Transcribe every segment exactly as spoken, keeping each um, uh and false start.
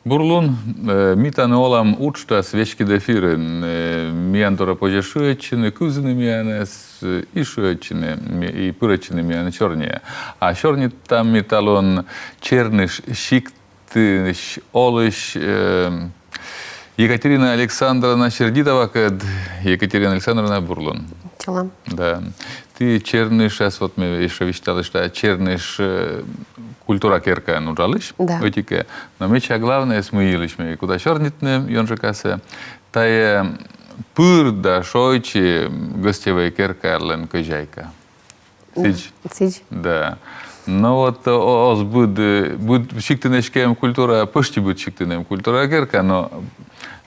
Бур лун, э, ми тані олам уджтас веськыд эфирын. Э, миян дорӧ позьӧ шыӧдчыны, кывзыны миянӧс, э, и шыӧдчыны, ми-, и пырӧдчыны миян сёрниӧ. А сёрнитам ми талун Черныш сиктысь олысь, э, Екатерина Александровна Сердитовакӧд. Екатерина Александровна, бур лун. Чолӧм. Да. Ті Чернышас, вот ме ещӧ висьталі, что Черныш, э, культура керкаын уджалысь, да, ӧти-кӧ. Но мича главнӧйыс, мый йылысь ме кута сёрнитны ёнджыкасӧ, тайӧ пыр да шойччи гӧстевӧй керкалӧн кӧзяйка. Сідз? Сідз. Да. Но вот, о-, оз быд, э, быд сиктын эськӧ эм культура, пӧшти быд сиктын эм культура керка, но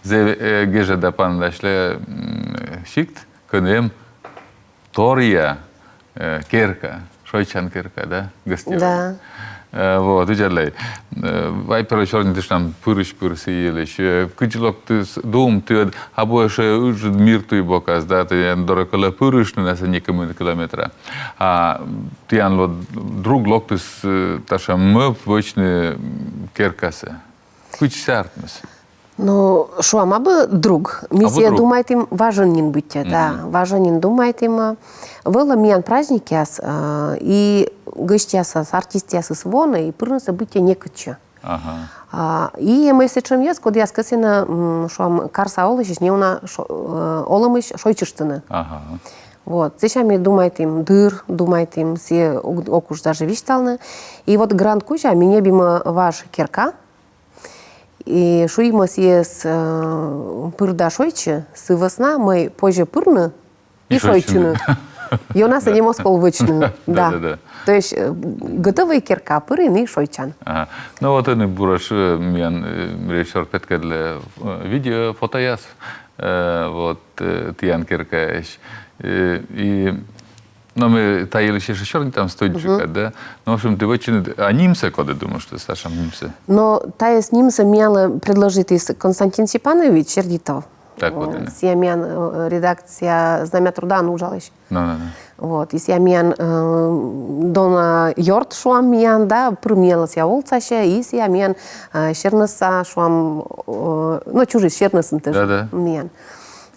зэв, э, гежӧда паныдасьлӧ, м, сикт, кӧні эм торъя, э, керка, шойччан керка, да, гӧстевӧй. Да. Э, вот, видзӧдлӧй. Э, вай пыр сёрнитыштам пырысь-пыр сы йылысь. Э, кыдз локтіс дум, ті ӧд абу ещӧ ыджыд мир туй бокас, да, тіян дорӧ колӧ пырышны на сӧ некымын километра. А тіянлы друг локтіс, э, татшӧм мӧвп вӧчны, м, керкасӧ. Кыдз сійӧ артмис? Но, шуам, абу друг. Ми сійӧ думайтім важӧн нин быттьӧ, да, важӧн нин думайтім. Вӧлі миян праздникъяс, а, и гӧсьтъясыс, артистъясыс воны, и пырнысӧ быттьӧ некытчӧ. Ага. А, и эм сэтшӧм йӧз, кодъяс кӧсйӧны, м, шуам, карса олысьысь неуна шо-, э, олӧмысь шойччыштны. Ага. Вот, сэсся ми думайтім дыр, думайтім, сійӧ ог-, ог уж даже висьталны. И вот грант кузя ми ньӧбимӧ важ керка, и шуимӧ сійӧс, э, пыр да шойччы, сы вӧсна мый позьӧ пырны и шойччыны. Ёнасӧ не моз кол вӧчны. Да, да, да. То есть, э, готовӧй керка, пырин и шойччан. Ага. Ну вот ӧні бура, э, миян, э, режиссёр петкӧдлӧ, э, видео, фотояс, э, вот, э, тіян керкаысь. Э, и Но ми та йылысь ещӧ сёрнитам стӧчджыка, да? Ну, в общем, ті вӧчинныд, а нимсӧ коді думыштіс, татшӧм нимсӧ? Но тайӧс нимсӧ миянлы предложитіс Константин Степанович Сердитов. Так вот, э, да. Сійӧ миян, э, редакция «Знамя труда» уджалысь. Ну, ну, ну. Вот, и сійӧ миян, э, дона ёрт, шуам, миян, да, пыр миянлы сійӧ олтасьӧ, и сійӧ миян, э, сьӧрнысса, шуам, э, ну, чужис сьӧрнысӧн тӧжӧ. Да, да. Миян.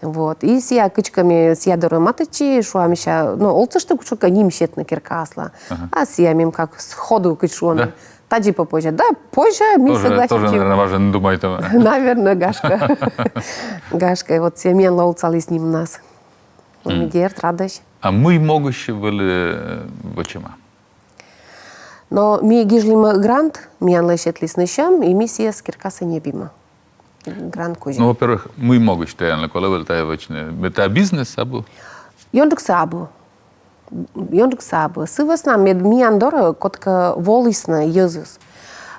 Вот. И сійӧ кыдзкӧ ме сійӧ дорӧ матыстчи, шуа, мися, ну, олтыштӧй кутшӧмкӧ ним сетны керкаыслы. Ага. А сійӧ мем как сходу кыдз шуӧны. Да. Тадзи пӧ позьӧ. Да, позьӧ, ми согласитчим. Тоже, наверное, важӧн думайтӧма. Наверное, гашкӧ. Гашкӧ, вот сійӧ миянлы олталіс нимнас. Ми дерт радӧсь. А мый могысь вӧлі, э, вӧчӧма? Но ми гижлімӧ грант, миянлы сетлісны сьӧм, и ми сійӧс керкасӧ ньӧбимӧ. Грант кузя. Ну, во-первых, мый могысь тіянлы колӧ вӧлі тайӧ вӧчны? Тайӧ бизнес абу? Ёнджыксӧ абу. Ёнджыксӧ абу. Сы вӧсна, мед миян дорӧ кодкӧ волісны йӧзыс.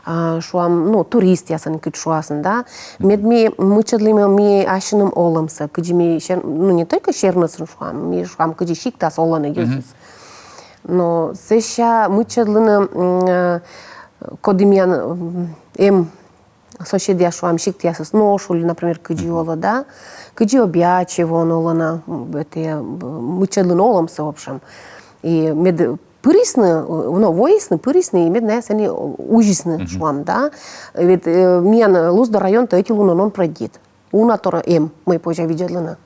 А, шуам, ну, туристъясӧн кыдз шуасны, да. Мед ми мыччӧдлімӧ ми ассьыным олӧмсӧ, кыдзи ми сьӧр-, ну, не только сьӧрнысӧн, шуам, ми, шуам, кыдзи сиктас олӧны йӧзыс. Но сэсся мыччӧдлыны, м, э, коді миян, м, эм соседъяс, шуам, сиктъясыс, Ношуль, например, кыдзи олӧ, да, кыдзи Объячевоын олӧны, м, это, м, мыччӧдлыны олӧмсӧ, в общем. И мед пырисны, э, ну, воисны, пырисны, и мед найӧс сэні узисны, шуам, да. Ведь, э, миян Луздор районтӧ ӧти лунӧн он пройдит. Уна торъя эм, мый позьӧ видзӧдлыны.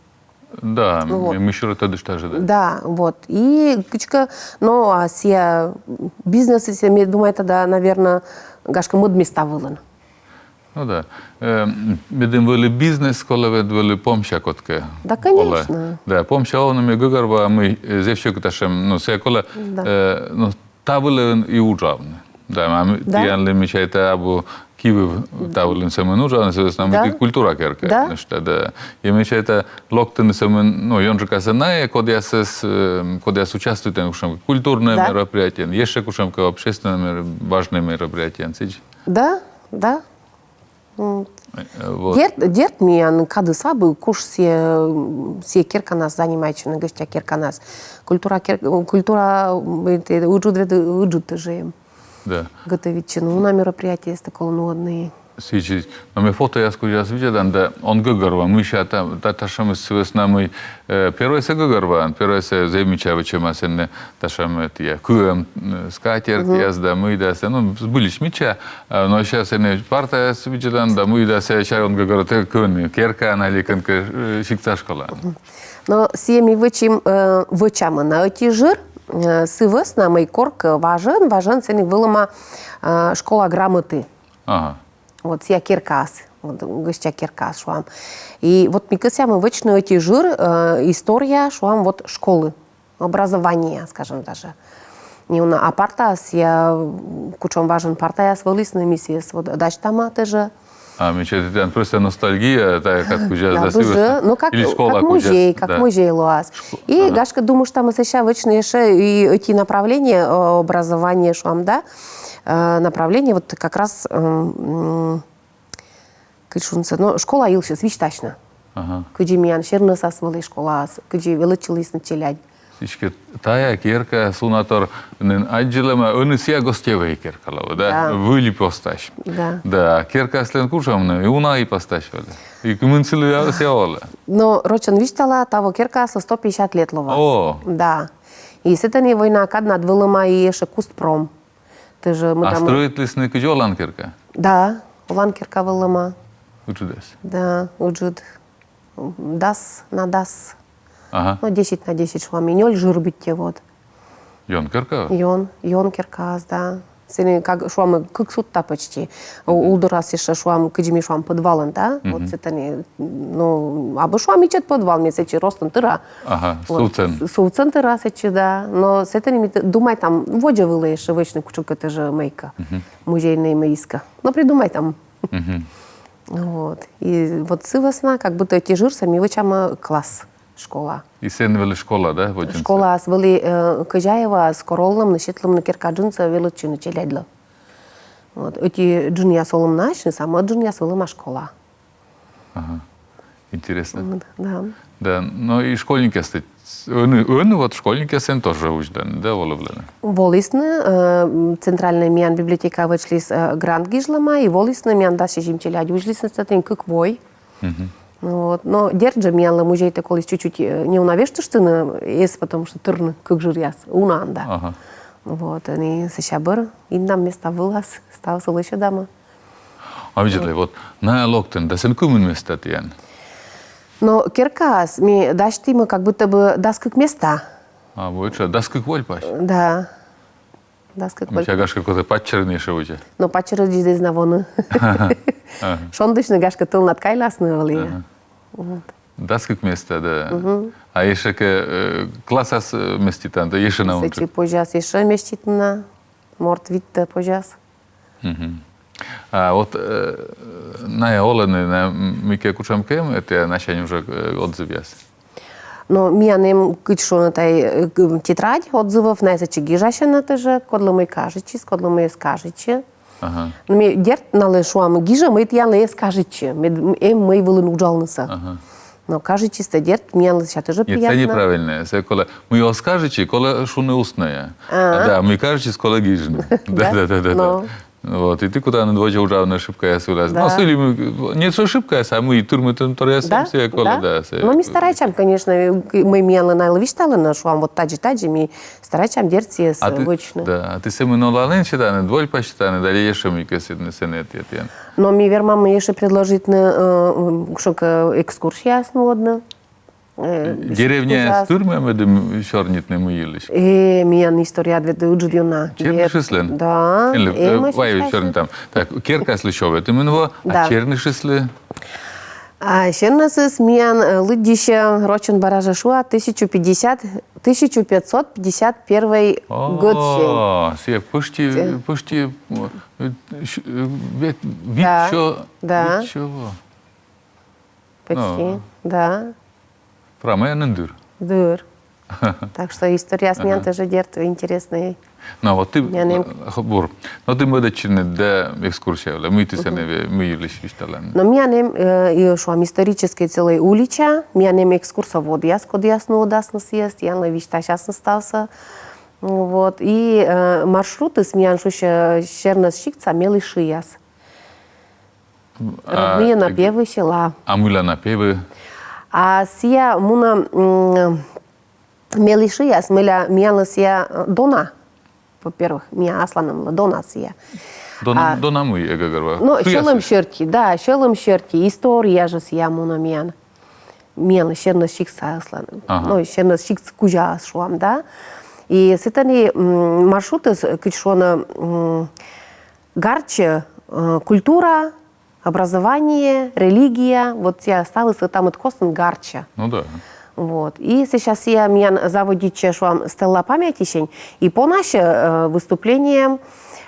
Да, вот. Ми сюрӧ тӧдыштам жӧ, да. Да, вот. И кыдзкӧ, ну, а сійӧ бизнесыс, ме думайта, да, наверно, гашкӧ, мӧд места вылын. Ну да. Э, медым вӧлі бизнес, колӧ ӧд вӧлі помся кодкӧ. Да, конечно. Да, помся овны, ме гӧгӧрвоа, мый, э, зэв сьӧкыд татшӧм, ну, сійӧ колӧ, э, ну, та вылын и уджавны. Да, ме, тіянлы, ме чайта, абу кивыв та вылын сӧмын уджавны, сы вӧсна мый ті культура керка. Да. Нӧшта, да. И ме чайта, локтыны сӧмын, ну, ёнджыкасӧ найӧ, кодъясӧс, э, кодъяс участвуйтӧны кутшӧмкӧ культурнӧй мероприятиеын, ещӧ кутшӧмкӧ общественнӧй мер-, важнӧй мероприятиеын, сідз. Да, да. М. Э, вот. Дерт, дерт, миян кадыс абу, куш сійӧ, сійӧ керканас занимайтчыны, гӧстя керканас. Культура кер-, культура, м, это, ыджыд вед-, ыджыд тӧжӧ эм. Да. Готовитчыны уна мероприятиесӧ, колӧ нуӧдны. Сідзи, но ме фотояс кузяс видзӧдан да он гӧгӧрво, мися, та, та, татшӧмыс сы вӧсна мый, э, первойсӧ гӧгӧрвоан, первойсӧ зэв мича вӧчӧма сэні, татшӧм, э, тайӧ кыӧм, э, скатертьяс да мый да сэ, ну, збыльысь мича, а, но сэсся сэні партаяс видзӧдан да мый да сэ, сэсся он гӧгӧрво, тэ кӧні, керкаын али кӧнкӧ, э, сиктса школаын. Но сійӧ ми вӧчим, э, вӧчам на ӧти жыр, э, сы вӧсна мый коркӧ важӧн, важӧн сэні вӧлӧма, э, школа грамоты. Ага. Вот сійӧ керкаас, вот гӧстя керкаас, шуам. И вот ми кӧсъям вӧчны ӧти жыр, э, история, шуам, вот школы, образование, скажем даже. Не уна, а партаяс, сійӧ, м, кутшӧм важӧн партаяс вӧлісны, ми сійӧс вот дасьтам тайӧ жӧ. А, мечтать, это просто ностальгия, тайӧ кад кузяс да сы вӧсна. Ну, как, или школа как музей, кузяс, как музей лоас. И гашкӧ думыштам сэсся вӧчны ещӧ и эти направления, э, образования, шуам, да, э, направление, вот как раз, м, м, кыдз шуны сійӧс, но школа йылысь висьтасьны. Ага. Кыдзи миян сернасас вӧлі школаас, кыдзи велӧдчылісны челядь. Сідзкӧ, тайӧ керка, сунатор нин аддзылӧма, ӧні сійӧ гостевӧй керка лоӧ, да? Да. Выль ипостась. Да. Да, керкаыслӧн кутшӧм нӧ, и уна ипостась вӧлі. И мый сылы сійӧ олӧ. Но рочӧн висьтала, таво керкаыслы сто пятьдесят лет лоас. О! Да. И сэтӧні война каднад вӧлӧма и ещӧ кустпром. Тожӧ мы... А там стрӧитлісны кыдз олан керка? Да, олан керка вӧлӧма. Ыджыдӧс? Да, ыджыд. Дас на дас. Ага. Ну, десять на десять, шуам, и нёль жыр быттьӧ, вот. Ён керка? Ён, ён керкаыс, да. Сэні, как, шуам, кык судта почти. У-, улдурас ещӧ, шуам, кыдз ми шуам, подвалын, да? Вот сэтӧні, ну, абу, шуам, ичӧт подвал, мед сэтчӧ ростӧн тыра. Ага, вот, сувтсӧн. С-, сувтсӧн тыра сэтчӧ, да. Но сэтӧні ми т-, думайтам водзӧ вылӧ ещӧ вӧчны кутшӧмкӧ тожӧ мыйкӧ. Музейнӧй мыйкӧ. Но придумайтам. Вот. И вот сы вӧсна, как будто эти жырсӧ ми вӧчам, э, класс, школа. И сэн вӧлі школа, да, водзынсӧ? Школаас вӧлі, э, Кӧзяеваас, кор оллӧмны, сетлӧмны керка джынсӧ велӧдчыны челядьлы. Вот. Эти джынъяс олӧмнас, самӧй джынъяс вӧлӧма школа. Ага. Интереснӧ. Вот, да. Да, но и школьникъястӧ, ӧні, ӧні вот школьникъяс сэн тоже узьдӧны, да, волывлӧны? Волісны, э, м, центральнӧй миян библиотека вӧчліс, э, грант гижлӧма, и волісны, миян дас сизим челядь узьлісны сэтӧні кык вой. Мгм. Вот. Но дерт жӧ, миянлы музейтӧ коліс чуть-чуть, э, не уна вештыштны эз, потому что тырны кык жыръяс, унаӧн да. Ага. Вот, и сэсся бӧр, индам места вылас, ставсӧ лӧсьӧдамӧ. А видзӧдлӧй, вот, найӧ локтӧны, да сэн кымын места тіян? Но керкаас ми дасьтімӧ как будто бы дас кык места. А, вот что, дас кык вольпась? Да. Дас кык вольпась. Мися, гашкӧ, кӧть паччӧрын ещӧ вӧчӧ. Но паччӧрӧдзыс эз на вӧв. Ага. Шондісны, гашкӧ, тӧлнад кайласны вӧлі. Ага. Вот. Дас кык места, да. Мгм. А ещӧ кӧ, э, классас, э, меститан, да, ещӧ на... Сэтчӧ позяс ещӧ меститны, морт витӧ позяс. Мгм. А вот, э, найӧ олӧны, найӧ, м, мыйкӧ кутшӧмкӧ эм, это насянь уже, э, отзывъяс. Но миян эм, кыдз шуны, тайӧ, э, г-, тетрадь отзывов, найӧ сэтчӧ гижасьӧны тожӧ, кодлы мый кажитчис, кодлы мый эз кажитчы. Ага. Но ми дерт налы, шуам, гижӧм, мый тіянлы эз кажитчы, мед, м, эм мый вылын уджалнысӧ. Ага. Но кажитчис тӧ, дерт, миянлы сэтчӧ тоже приятно. Нет, сійӧ неправильнӧ. Сійӧ колӧ, мый оз кажитчы, колӧ шуны устнӧя. А. Да, мый кажитчис, колӧ гижны. Да, да, да, да. Вот, и ті кутанныд водзӧ уджавны ошибкаяс вылас. Да. Но сылы, м, не то ошибкаяс, а мый тырмытӧмторъяс, да, сійӧ колӧ, да, сійӧ. Но ми старайтчам, конечно, мый миянлы налы висьталӧны, шуам, вот тадзи, тадзи, ми старайтчам дерт сійӧс вӧчны. Да, а ті сӧмын оланінсянь сетанныд, вольпасьсянь сетанныд, али ещӧ мыйкӧ сэтӧні, сэтӧні, сэтӧні? Но ми вермам ещӧ предложитны, э, м, кутшӧмкӧ экскурсияяс нуӧдны. Э, деревняяс тырмӧ медым сёрнитны мый йылысь? Э, миян история ведь ыджыд ёна. Чернышыслӧн? Да. Э, вай сёрнитам. Так, керкаыслы сё ветымын во, а Чернышыслы? А Чернышыс миян, э, лыддьыссьӧ, рочӧн бара жӧ шуа, тысячу пятьдесят, тысяча пятьсот пятьдесят первый год. О, сійӧ пӧшти, пӧшти, э, щ-, э, вит, вит сё, да, вит сё во. Почти, да. Прямӧй нин дыр. Дыр. Так что историяыс миян тоже, дерт, интереснӧй. Но вот ті, э, бур. Но ті мӧдӧдчинныд да экскурсия вылӧ, мый ті сэні, мый йылысь висьталанныд? Но миян эм, э, и шуам, историческӧй целӧй улича, миян эм экскурсоводъяс, кодъяс нуӧдасны сійӧс, тіянлы висьтасясны ставсӧ. Вот. И, э, маршрутыс миян шусьӧ Чернышысь сиктса мелі шыяс. Родные напевы села. А мыйла напевы? А сія муна, м, мелі шыяс, мыйла миянлы сія, э, дона. Во-первых, миян асланымлы дона сія. Дона, а, дона мый, э, гӧгӧрвоа. Ну, сьӧлӧм серти, да, сьӧлӧм серти, история жӧ сія муна миян. Миянлы сернӧс сиктса асланым. Ага. Ну, сернӧс сиктса кузяыс, шуам, да. И сэтӧні, м, маршрутыс, кыдз шуӧны, м, гартчӧ, э, культура, образование, религия, вот сія ставыс ӧта-мӧд костын гартчӧ. Ну да. Вот. И сэсся сія миян заводитчӧ, шуам, стела памятисянь, и понасьӧ, э, выступлениеӧн,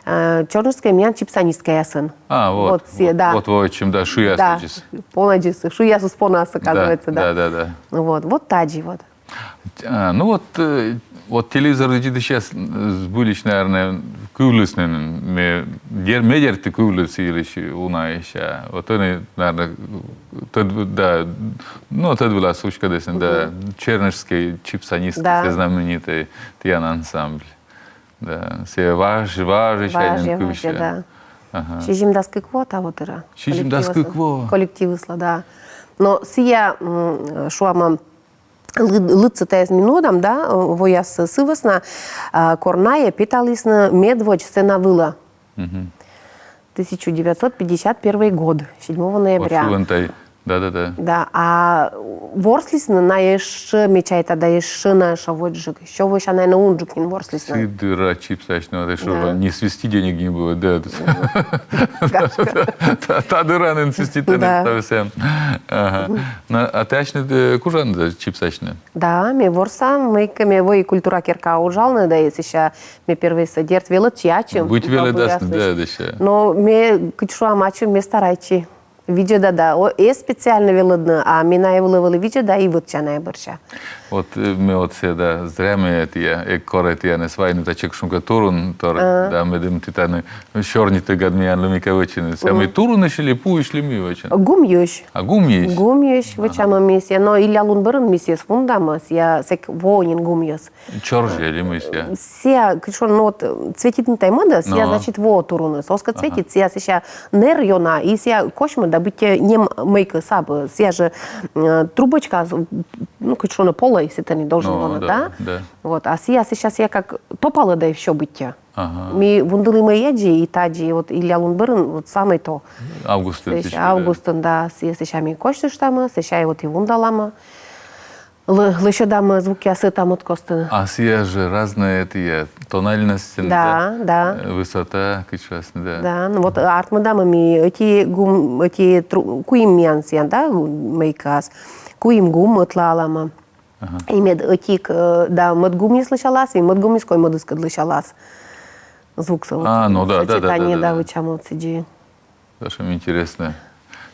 э, чонжыскӧд миян чипсанисткаясӧн. А, вот. Вот сія, да. Вот, вот, чем, да, шыяс. Да, понасьӧ, шыясыс понасьӧ, оказывается, да. Да, да, да. Вот, вот тадзи вот. А, ну вот, э, вот телевизор видзӧдысьяс, э, збыльысь, наверное, кывлісны, ме, дер-, ме дерті, кывлісны йылысь унаысь. Вот ӧні, наверное, тӧд-, да, ну, тӧд вылас уськӧдісны, да, чернышскӧй чипсанисткаыс, да, знаменитӧй тіян ансамбль. Да, сія важ-, важысянь кывсьӧ. Да. Ага. Сизимдас кык во таво тыра. Сизимдас кык во. Коллективыслы, да. Но сія, м, шуам, лы-, лыдсӧ тайӧс ми нуӧдам, да, э, вояс сы вӧсна, а, кор найӧ петалісны медводз сцена вылӧ. Мгм. Тысяча девятьсот пятьдесят первый год, седьмого ноября. Вот сылӧн тай, да, да, да. Да, а ворслісны найӧ ещӧ, ме чайта, да ещӧ на ещӧ водзджык, ещӧ вӧсна найӧ на унджык нин ворслісны. Сы дыра чипсасьны, вот ещӧ, да, не свести денег не было, да. Гашкӧ. Та, та дыра нин свести, да, совсем. Ага. Но, а тэ асьныд, э, кужан, да, чипсасьны? Да, ме ворса, мыйкӧ ме вӧй культура керкаӧ уджалны, да и сэсся ме первойсӧ, дерт, велӧдчи ачым. Быть велӧдасны, да, да, сэсся. Но ме, кыдз шуам, ачым ме старайтчи. Видзӧда да. О, эз специально велӧдны, а ме найӧ вылӧ вӧлі видзӧда и вӧтча найӧ бӧрся. Вот, э, ме вот сія, да, зря ме тія, эг корӧ тіянӧс вайны, да, чик, шуам кӧ, турун тор, да, медым ті тані сёрнитігад миянлы мыйкӧ вӧчинныд. Сія мый, турунысь ли, пуысь ли мый вӧчан? Гумйысь. А, гумйысь? Гумйысь вӧчамӧ ми сія, но Илля лун бӧрын ми сійӧс вундамӧ, сія сэк воӧ нин гумйыс. Чорзьӧ ли мый сія? Сія, кыдз шуӧны, ну вот, э, цветитны тай мӧдӧ, сія, значит, воӧ туруныс. Оз кӧ цветит, сія, сія нер ёна, и сія косьмӧ да быттьӧ нем мыйкӧ сабӧ. Сія жӧ, э, трубочка, ну, кыдз шуӧны, полӧй сэтӧні должен лоны, да? Да. Вот, а сія, сія, сія как топалӧ да и всё быттьӧ. Ага. Ми вундылімӧ ӧдйӧ и тадзи, вот Илля лун бӧрын, вот самӧй то. Августын. Сэсся, августын, да, сія, сэсся ми косьтыштамӧ, сэсся и вот и вундаламӧ. Лӧ-, лӧсьӧдамӧ звукъяс ӧта-мӧд костын. А сія жӧ разнӧй тія, тональность, да, да, э, высота, кыдз шуасны, да. Да, ну вот, э, артмӧдамӧ ми ӧти гум, ӧти тру-, куим миян сія, да, мыйкӧас. Куим гум ӧтлаалам. Ага. И мед ӧтик, э, да, мӧд гумйыс лӧсялас, и мӧд гумйыс коймӧдыскӧд лӧсялас. Звуксӧ вот. А, ну да, да, да, сочетание, да, да, вӧчам вот сідзи. Даже интересно.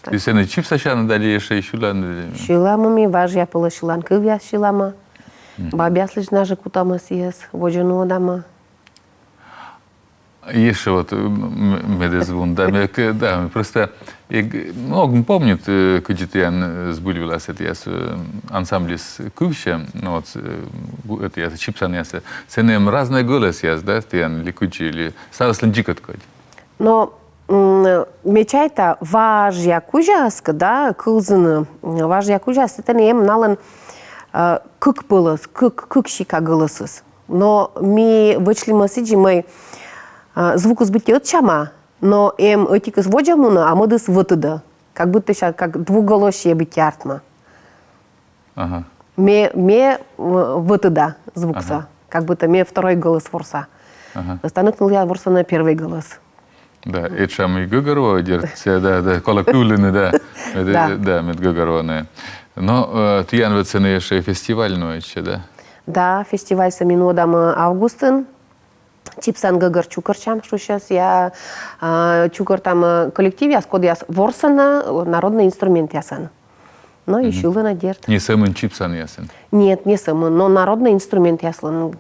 Так. Ті сэні чипсасян да ли ещӧ сьылан? Сьылам ми, важъя пӧлӧс сьылан, кывъяс сьылам. Мгм. Бабъяслысь нажӧ кутам сійӧс, водзӧ нуӧдам. Ещӧ вот, м, м, медводз вундам, да, ме к-, да, просто, э, г-, ну, ог помнит, э, кыдзи тіян, э, збыль вылас этіяс, э, ансамбльыс кывсьӧ, ну, вот, э, гу-, этіяс, чипсанъяс. Сэні эм разнӧй гӧлӧсъяс, да, тіян ли кыдзи, ли ставыслӧн дзикӧд кодь? Но, м, ме чайта, важъя кузяыскӧд, да, кывзыны, м, важъя кузяыс, сэтӧні эм налӧн, э, кык пӧлӧс, кык, кык сика гӧлӧсыс. Но ми вӧчлімӧ сідзи, мый, э, звукыс быттьӧ ӧтчама, но эм ӧтикыс водзӧ мунӧ, а мӧдыс вӧтӧдӧ. Как будто сэсся, как двуголосье быттьӧ артмӧ. Ага. Ме, ме, э, вӧтӧда звуксӧ. Ага. Как будто ме второй голос ворса. Ага. Ӧсталӧн нылъяс ворсӧны первый голос. Да, этша мый гӧгӧрвоа, дерт, сія, да, да, колӧ кывлыны, да. Мед, да, мед гӧгӧрвоны. Но, э, тіян ведь сэні ещӧ фестиваль нуӧдсьӧ, да? Да, фестивальсӧ ми нуӧдам, э, августын. Чипсан гӧгӧр чукӧртчам шусьӧ, сія, а, чукӧртам, э, коллективъяс, кодъяс ворсӧны, э, народнӧй инструментъясӧн. Но и сьылӧны, дерт. Не сӧмын чипсанъясӧн? Нет, не сӧмын, но народнӧй инструментъяслӧн.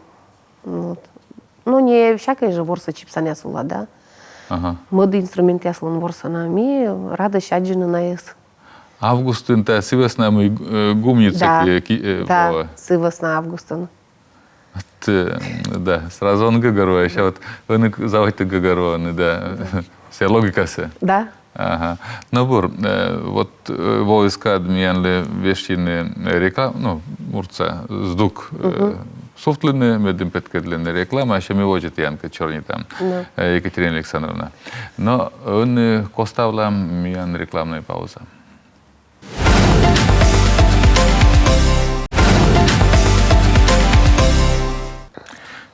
Вот. Ну, не всякӧй жӧ ворсӧ чипсанъяс вылӧ, да? Ага. Мӧд инструментъяслӧн ворсӧны, ми радӧсь аддзыны найӧс. Августын тайӧ сы вӧсна, мый, э, гумйыс, да, ки-, э, да, сы вӧсна августын. Т-, да, сразу он гӧгӧрвоа, а вот ӧні заводиті гӧгӧрвоны, да. Сія логикасӧ. Да. Ага. Но бур, э, вот, э, войска админлы вешйыны реклама, ну, муртса, здук, э, сувтлыны, медым петкӧдлыны реклама, а ещӧ ми водзӧ тіянкӧд сёрнитам, э, Екатерина Александровна. Но ӧні коставлам миян рекламнӧй пауза.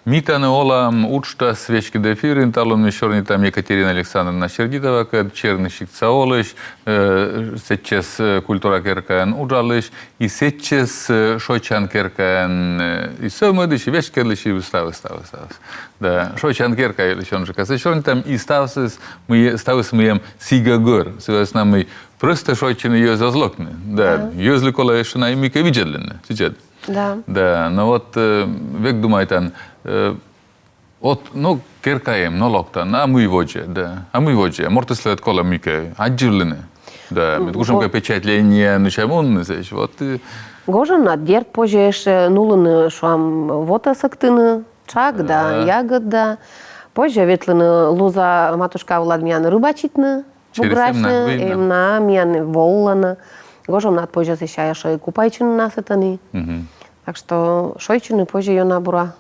«Ми тані олам» уджтас веськыд эфирын. Талун ми сёрнитам Екатерина Александровна Сердитовакӧд, Чернышевскӧй олысь, э, сэтчӧс, э, культура керкаын уджалысь, и сэтчӧс, э, шойччан керкаын, э, и сӧвмӧдысь, и веськӧдлысь, и ставыс, ставыс, ставыс. Да, шойччан керка йылысь он жӧ кӧ сёрнитам, и ставыс, мый, ставыс мый эм сійӧ гӧгӧр, сы вӧсна мый просто шойччыны йӧз оз локны. Да, йӧзлы колӧ ещӧ на и мыйкӧ видзӧдлыны, сідз. Да. Да, но вот, э, век думайтан, э, вот, ну, керка эм, но локтан, а мый водзӧ, да, а мый водзӧ, мортыслы ӧд колӧ мыйкӧ аддзывлыны. Да, мед кутшӧмкӧ впечатление нӧшта мунны сэсь, вот, э. Гожӧмнад, дерт, позьӧ ещӧ нулыны, шуам, вотӧ сӧктыны, тшак да, ягӧд да. Позьӧ ветлыны Луза матушка вылад миян рыбачитны, буграсьны, эм на, миян волӧны. Гожӧмнад позьӧ сэсся ещӧ купайтчыны на сэтӧні. Так что шойччыны позьӧ ёна бура.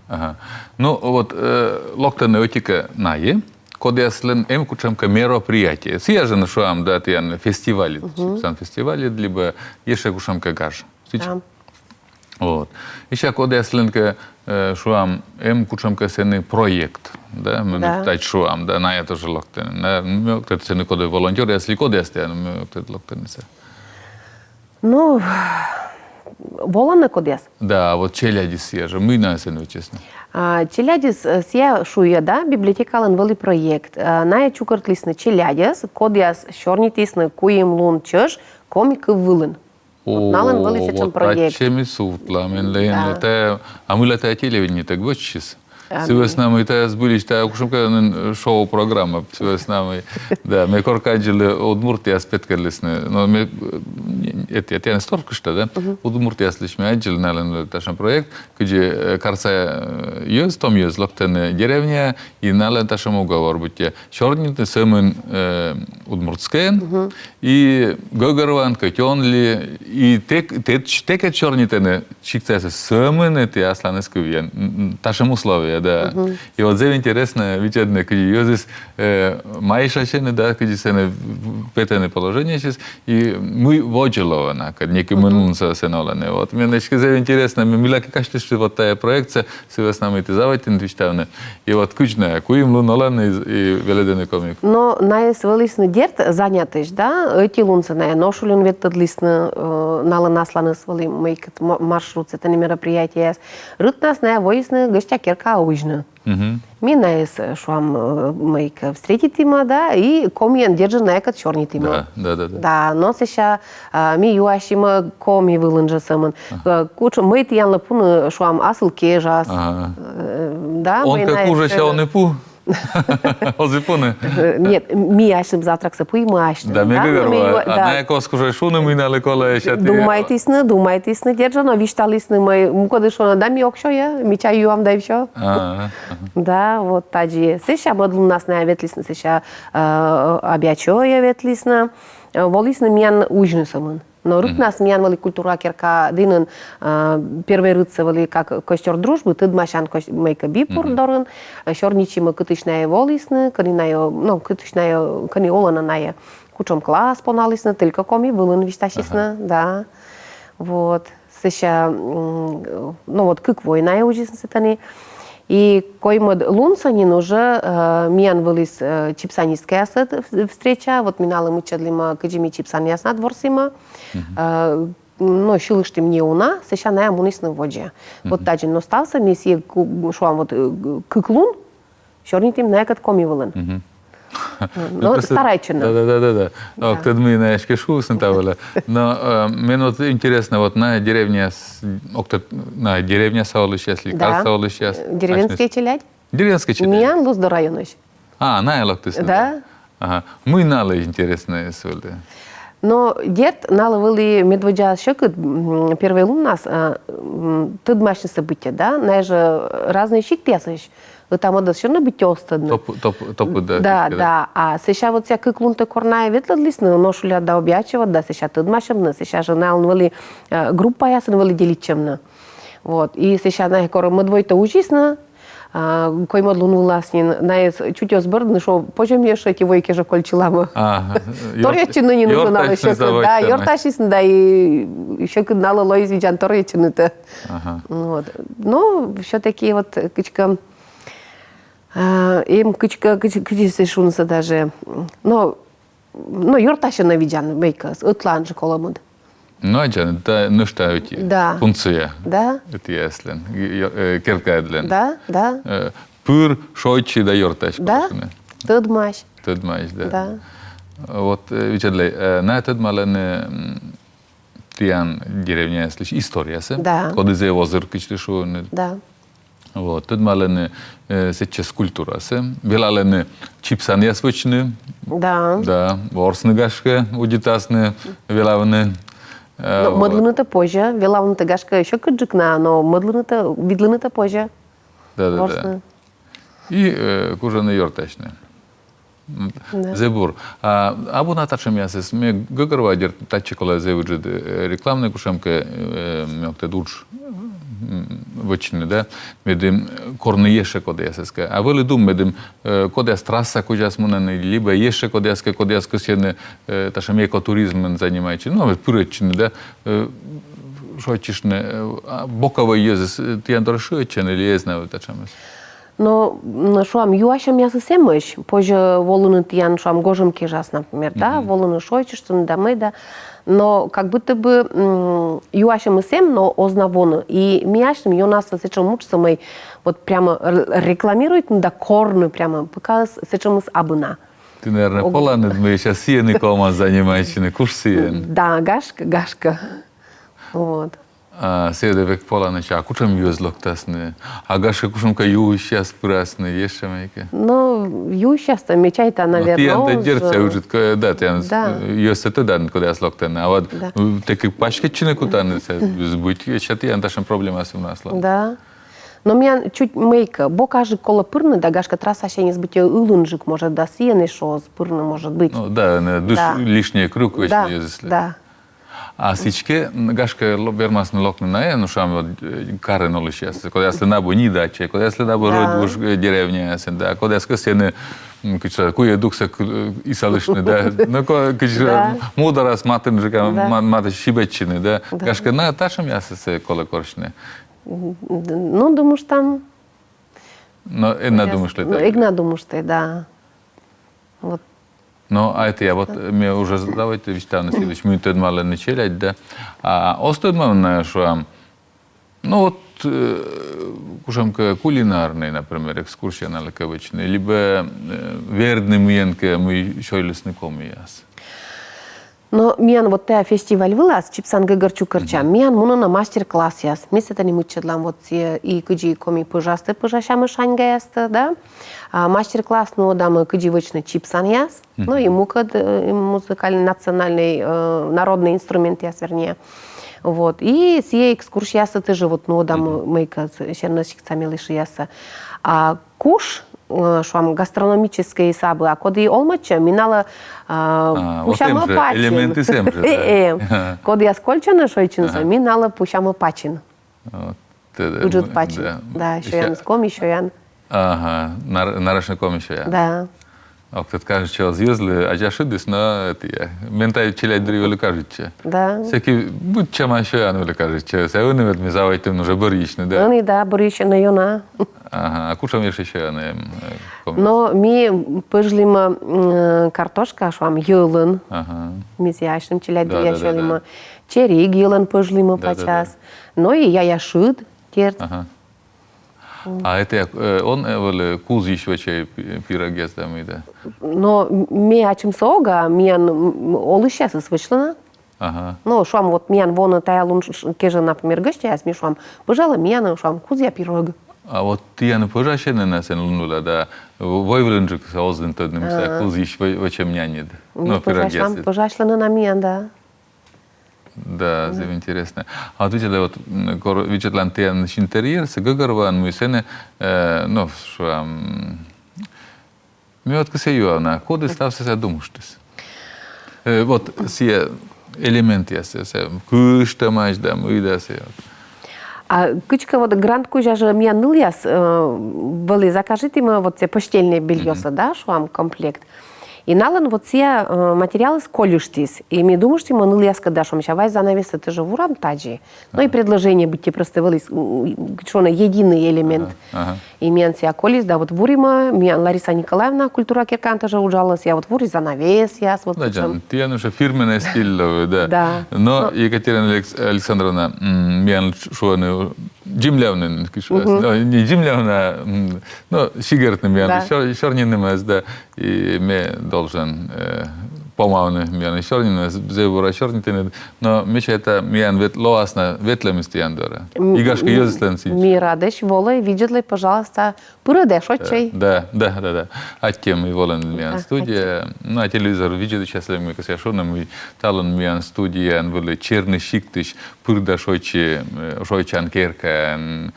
Ага. Ну, вот, э, локтӧны ӧти-кӧ найӧ, кодъяслӧн эм кутшӧмкӧ мероприятие. Сійӧ жӧ, ну, шуам, да, тіян фестивальыд, сибсан фестивальыд, либӧ ещӧ кутшӧмкӧ гаж. Сідз. Да. Вот. Ещӧ кодъяслӧн кӧ, э, шуам, эм кутшӧмкӧ сэні проект, да, ми нин тадз шуам, да, найӧ тоже локтӧны. Найӧ, м, локтӧны сэні кодъяс, волонтёръяс ли кодъяс тіян, м, локтӧны сэ. Ну, волӧны кодъяс. Да, вот челядьыс сійӧ жӧ, мый найӧ сэн вӧчисны? А, челядьыс, э, сійӧ шуа, да, библиотекалӧн вӧлі проект. Э, найӧ чукӧртлісны челядьӧс, кодъяс сёрнитісны куим лун чӧж коми кыв вылын. Вот налӧн вӧлі сэтшӧм проект. О, вот татчӧ ми сувтлам, менлы, менлы тайӧ, а мыйла тайӧ телевидениетӧг вӧчсис? Сы вӧсна мый тайӧ збыльысь, тайӧ кутшӧмкӧ нин шоу-программа, сы вӧсна мый. Да, ме коркӧ аддзылі, удмуртъяс петкӧдлісны. Но ме, э, не, эта, эта, не столько что, да? Удмуртъяслысь ме аддзылі, налӧн татшӧм проект, кыдзи, э, карса, э, йӧз, том йӧз локтӧны деревняӧ, и налӧн татшӧм уговор быттьӧ. Сёрнитны сӧмын, э, удмуртскӧйӧн, и гӧгӧрвоан, кӧть он ли, и тэ, тэ, тэкӧд сёрнитӧны сиктсаясыс сӧмын эта асланыс кывйӧн. М, м, татшӧм условие, да. И вот зэв интереснӧ видзӧдны, кыдзи йӧзыс, э, майшасьӧны, да, кыдзи сэні петӧны положениесьыс, и мый водзӧ лоӧ накӧд, некымын лунсӧ сэн олӧны. Вот, мен эськӧ зэв интереснӧ, ме мыйла кӧ казьтышті, вот тайӧ проектсӧ, сы вӧсна мый ті заводитінныд висьтавны. И вот кыдз найӧ куим лун олӧны и, и велӧдӧны коми кыв. Но найӧс вӧлісны, дерт, занятӧсь, да, ӧти лунсӧ найӧ Ношульын ветлӧдлісны, э, налӧн асланыс вӧлі мыйкӧ м-, маршрутсӧ, тайӧ мероприятиеяс. Рытнас найӧ воисны гӧсьтъя керкаӧ узьны. Ми найӧс, э, шуам, э, мыйкӧ встретитім, да, и комиӧн, дерт жӧ, найӧкӧд сёрнитім. Да, да, да, да. Да, но сэсся, а, ми юасим коми вылын жӧ сӧмын. Э, кутшӧм, мый тіянлы пуны, шуам, асыл кежас. Э, да, он мый кӧ найӧ кужӧ, сэсся он и пу. Оз и пуны. Э, нет, ми асьным завтраксӧ пуим асьным. Да, ме гӧгӧрвоа. А найӧ кӧ оз кужӧ шуны, мый налы колӧ, сэсся ті... Думайтісны, думайтісны, дерт жӧ, но висьталісны, мый, мукӧдыс шуӧ, да ми ог сёя, ми чай юам да и всё. Ага, ага. Да, вот тадзи. Сэсся мӧд луннас найӧ ветлісны, сэсся, э, Абъячойӧ ветлісны, э, волісны миян узьны сӧмын. Но рытнас миян вӧлі культура керка дінын, э, первой рытсӧ вӧлі как костёр дружбы, тӧдмасян кос-, мыйкӧ бипур дорын, э, сёрнитчим, кытысь найӧ волісны, кӧні найӧ, ну, кытысь найӧ, кӧні олӧны найӧ, кутшӧм класс поналісны, только коми вылын висьтасисны, да. Вот. Сэсся, м, ну вот, кык вой найӧ узисны сэтӧні. И коймӧд лунсӧ нин уже, э, миян вӧліс, э, чипсанисткаясӧд в-, встреча, вот ми налы мыччӧдлім, кыдзи ми чипсанъяснад ворсім. Э, ну, сьылыштім неуна, сэсся найӧ мунісны водзӧ. Вот тадзи, но ставсӧ ми сійӧ ку-, шуам, вот, э, кык лун сёрнитім найӧкӧд коми вылын. Ну, старайтчыны. Да, да, да, да, да. Ог тӧд, мый найӧ эськӧ шуисны та вылӧ. Но, э, мен вот интереснӧ, вот найӧ деревняс, ог тӧд, найӧ деревняса олысьяс ли, карса олысьяс. Деревенскӧй челядь? Деревенскӧй челядь. Миян Луздор районысь. А, найӧ локтісны. Да. Ага. Мый налы интереснӧйыс вӧлі? Но, дерт, налы вӧлі медводдза сьӧкыд, м, первой луннас, а, м, тӧдмасьнысӧ быттьӧ, да, найӧ жӧ разнӧй сиктъясысь. Ӧта-мӧдӧс сьӧрнӧ быттьӧ оз тӧдны. Топ-, топ-, топыда. Да, кыдзкӧ, да. Да. А сэсся вот сійӧ кык лун тэ кор найӧ ветлӧдлісны, нош ӧд да объясывать да, сэсся тӧдмасьӧмны, сэсся жӧ налӧн вӧлі, э, группаясын вӧлі делитчӧмны. Вот. И сэсся найӧ кор мӧд войтӧ узисны, а, коймӧд лун вылас нин, найӧс чуть оз бӧрдны, шуӧ, позьӧ ми ещӧ ӧти вой кежӧ кольччылам. Ага. Торйӧдчыны нин уже налы сьӧкыд. Да, ёртасисны да, и сьӧкыд налы лоис видзан торйӧдчынытӧ. Ага. Вот. Но всё-таки вот кыдзкӧ А, эм кыдзкӧ, кыдз-, кыдзи сійӧс шуны сідз даже. Но, но ёртасьӧны видзан мыйкӧ, ӧтлаын жӧ колӧ мӧд. Но, аддзан, да, нӧшта ӧти. Да. Функция. Да. Ӧтияслӧн, э, керкаыдлӧн. Да, да. Э, пыр, шойччы да ёртась. Да. Тӧдмась. Тӧдмась, да. Да. Вот, э, видзӧдлӧй, э, найӧ тӧдмалӧны, м, тіян деревняяслысь историясӧ. Да. Коді зэв озыр, кыдз ті шуинныд. Да. Вот, тӧдмалӧны, э, сэтчӧс культурасӧ. Велалӧны чипсанъяс вӧчны. Да. Да, ворсны, гашкӧ, удитасны велавны. Э, но вот. Мӧдлыны-тӧ позьӧ, велавны-тӧ, гашкӧ, сьӧкыдджык на, но мӧдлыны-тӧ, видлыны-тӧ позьӧ. Да, да, да. Ворсны. И, э, кужӧны ёртасьны. М, да. Зэв бур. А абу на татшӧмъясыс, ме гӧгӧрвоа, дерт, татчӧ колӧ зэв ыджыд, э, рекламнӧй кутшӧмкӧ, э, мыйкӧ удж, м, вӧчны, да, медым корны ещӧ кодъясӧс кӧ. А вӧлі дум, медым, э, кодъяс трасса кузяс мунӧны, либӧ ещӧ кодъяскӧ, кодъяс кӧсйӧны, э, татшӧм экотуризмӧн занимайтчыны, но, пырӧдчыны, да, э, шойччыны, э, а боковӧй йӧзыс, э, тіян дорӧ шыӧдчӧны ли эз на вӧв татшӧмыс? Но, м, шуам, юасьӧмъясыс эмӧсь, позьӧ волыны тіян, шуам, гожӧм кежас, например, да, волыны шойччыштны да мый да. Но как будто бы, м, юасьӧмыс эм, но оз на воны. И ми асьным ёнасӧ сэтшӧм уджсӧ, мый вот прямо р-, рекламируйтны да корны прямо, пӧка сэтшӧмыс абу на. Ті, наверно, поланныд, мый сейчас сійӧн и колӧ занимайтчыны, куш сійӧн. Да, гашкӧ, гашкӧ. Вот. А, сійӧ да век поланныд, а кутшӧм йӧз локтасны? А гашкӧ, кутшӧмкӧ юысьяс пырасны, ещӧ мыйкӧ? Ну, юысьяс-то, ме чайта, наверно, тіян да, дерт, уже. Сійӧ ыджыд, да, тіян, да, э, йӧзсӧ тӧданныд, кодъяс локтӧны. А вот, да, э, тэкӧд паськӧдчыны кутанныд, сійӧ збыть, ещӧ тіян татшӧм проблемаяс эм на аслад. Да. Но миян чуть мыйкӧ, бокажык колӧ пырны, да, гашкӧ, трасса сяньыс быттьӧ ылынджык, может, да, сійӧн эшшӧ оз пырны, может быть. Ну, да, нӧ дыш, да, лишнее крюк вӧчны йӧзыслы. Да. А сідзкӧ, н-, гашкӧ, ло-, вермасны локны найӧ, ну, шуам, вот, э, карын олысьяс, кодъяслӧн абу ни дача, кодъяслӧн абу, да, рӧдвуж, э, деревняясын, да, кодъяс кӧсйӧны, м, кыдз шуа, куйӧ дуксӧ к-, э, исалыштны, да, ну, ко-, кыдз шуа, да, мударас матынджыка, да, ма-, матӧ сибӧдчыны, да. Да. Гашкӧ, на татшӧмъяссӧ колӧ корсьны. М, д-, ну, думыштам. Но эг на думыштлӧй, ну, да? Эг на думыштлӧй, да. Вот. Но а этійӧ, вот, да, ме уже задавайтӧ висьтавны сылысь, мый тӧдмалӧны челядь, да. А оз тӧдмавны, шуам, ну вот, э, кутшӧмкӧ кулинарнӧй, например, экскурсия налы кӧ вӧчны, либӧ, э, вердны мыйӧнкӧ, мый сёйлісны комияс. Но миян вот тайӧ фестиваль вылас, чипсан гӧгӧр чукӧртчам, мгм, миян мунӧны мастер-классъяс. Ми сэтӧні мыччӧдлам вот сійӧ, и кыдзи коми пӧжастӧ пӧжасямӧ шаньгаястӧ, да? А, мастер-класс нуӧдамӧ, кыдзи вӧчны чипсанъяс, мгм, ну и мукӧд, э, музыкальнӧй, национальнӧй, э, народнӧй инструментъяс, вернее. Вот. И сійӧ экскурсиясӧ тоже вот нуӧдамӧ, мгм, мыйкӧ сернӧ сиктса мелі шыясӧ. А куш, э, шуам, гастрономическӧй сабӧ, а коді овмӧдчӧ, ми налы, а, а, вот пусямӧ пачин. Элементыс эм жӧ, да? Эм. Кодъяс кольччӧны шойччыны, ага, ми налы пусямӧ пачин. Вот, да, да, ыджыд пачин. Да, да, сёян, коми сёян. Ага, нар-, нарочнӧ коми сёян. Да. Ог тӧд, кажитчӧ, оз йӧзлы азьяс шыдыс, но этійӧ. Мен тай челядьдырйи вӧлі кажитчӧ. Да. Сэки быдсяма сёян вӧлі кажитчӧ. Сійӧ ӧні вот ми заводитім уже бӧрйысьны, да? Ӧні, да, бӧрйысьны ёна. Ага, а кутшӧм ещӧ сёян эм, э, комияс? Но ми пӧжлімӧ, м, картошка, шуам, йӧлӧн. Ага. Ми сійӧс асьным челядьдырйи, да, да, да, сёлімӧ. Чериг йӧлӧн пӧжлімӧ, да, да, да, пачас. Но и яя шыд, дерт. Ага. А этійӧ, э, он, э, вӧлі кузйысь вӧчӧй пи-, пирогъяс да мый да? Но м-, ме ачымсӧ ог, а миян, м, олысьясыс вӧчлӧны. Ага. Но, шуам, вот миян воны тайӧ лун ш-, ш-, кежӧ, например, гӧсьтъяс, ми шуам, пӧжалӧй миянӧ, шуам, кузъя пирог. А вот тіянӧ пӧжасьӧны на сэн лун вылӧ да, в-, войвылынджык оз нин тӧдны, мый сійӧ кузйысь вӧ-, вӧчӧм няньыд. Но, пирогъясыд. Пӧжасьлӧны на миян, да. Да, зэв интереснӧ. А вот видзӧдлӧй, вот, м, кор видзӧдлан тіянлысь интерьерсӧ, гӧгӧрвоан, мый сэні, э, ну, шуам, ме вот кӧсъя юавны, коді ставсӧ сійӧ думыштіс? Э, вот сійӧ элементъяссӧ, сійӧ кыштӧмаӧсь да мый да сійӧ. А кыдзкӧ вот грант кузя жӧ миян нылъяс, э, вӧлі закажитӧма вот сійӧ постельное бельёсӧ, да, шуам, комплект. И налӧн вот сійӧ, э, материалыс кольыштіс. И ми думыштім нылъяскӧд да, шуам, мися, вай занавесӧ тожӧ вурам тадзи. Ну и предложение быттьӧ просто вӧлі, м, шуам, единый элемент. Ага. И миян сійӧ колис, да, вот вурим, миян Лариса Николаевна культура керкаын тожӧ уджалӧ, сійӧ вот вурис занавесъяс, вот. Да, кутшӧм. Тіян уже фирменный стиль лои, да. Да. Но, Екатерина Алекс-, Александровна, м, миян шуӧны, дземлявны, кыдз, ну, не дземлявны, а, м, но сигӧртны миян, да, сё-, сёрнинымӧс, да. И ме должен, э, помавны миян сёрнинымӧс, зэв бура сёрнитӧны. Но ме чайта, миян вет-, лоас на ветлӧмыс тіян дорӧ. И гашкӧ йӧзыслӧн сідз. Ми радӧсь, волӧй, видзӧдлӧй, пожалуйста, пырӧдӧй, шойччӧй. Да, да, да, да. Аттьӧ, мый волінныд миян студияӧ. Ну, а телевизор видзӧдысьяслы ме кӧсъя шуны, мый талун миян студияын вӧлі Черный сиктысь пыр да шойччи, э, шойччан керкаын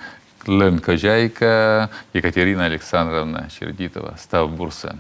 лӧн кӧзяйка Екатерина Александровна Сердитова. Став бурсӧ.